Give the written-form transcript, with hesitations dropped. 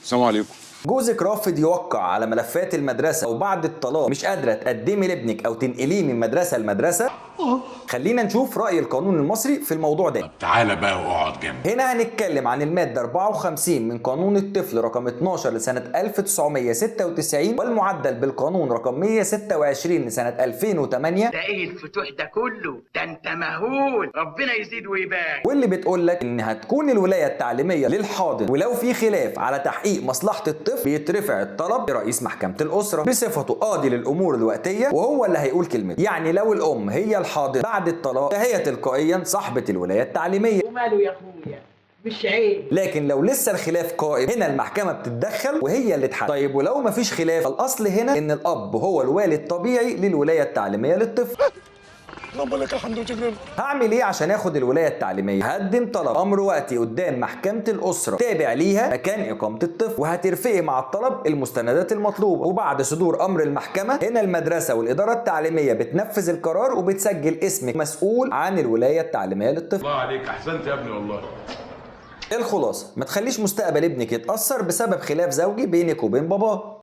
السلام عليكم. جوزك رافض يوقع على ملفات المدرسة او بعد الطلاق مش قادرة تقدمي لابنك او تنقليه من مدرسة لمدرسة. خلينا نشوف رأي القانون المصري في الموضوع ده. طب تعالى بقى واقعد جنبي. هنا هنتكلم عن المادة 54 من قانون الطفل رقم 12 لسنة 1996 والمعدل بالقانون رقم 126 لسنة 2008. ده ايه الفتوح ده كله؟ ده انت مهول، ربنا يزيد ويبارك. واللي بتقول لك ان هتكون الولاية التعليمية للحاضن، ولو في خلاف على تحقيق مصلحة الطفل بيترفع الطلب لرئيس محكمة الأسرة بصفته قاضي للأمور الوقتية، وهو اللي هيقول كلمته. يعني لو الأم هي الحاضن بعد الطلاق فهي تلقائيا صاحبة الولاية التعليمية. وماله يا اخويا، مش عيب. لكن لو لسه الخلاف قائم هنا المحكمة بتتدخل وهي اللي تحدد. طيب ولو مفيش خلاف، الأصل هنا إن الأب هو الوالي الطبيعي للولاية التعليمية للطفل. رب لك الحمد وشكرا. هعمل ايه عشان اخد الولاية التعليمية؟ هقدم طلب امر وقتي قدام محكمة الاسرة تابع ليها مكان اقامه الطفل، وهترفقي مع الطلب المستندات المطلوبة. وبعد صدور امر المحكمة هنا المدرسة والادارة التعليمية بتنفذ القرار وبتسجل اسمك مسؤول عن الولاية التعليمية للطفل. الله عليك، احسنت يا ابني والله. الخلاصة، ما تخليش مستقبل ابنك يتاثر بسبب خلاف زوجي بينك وبين باباه.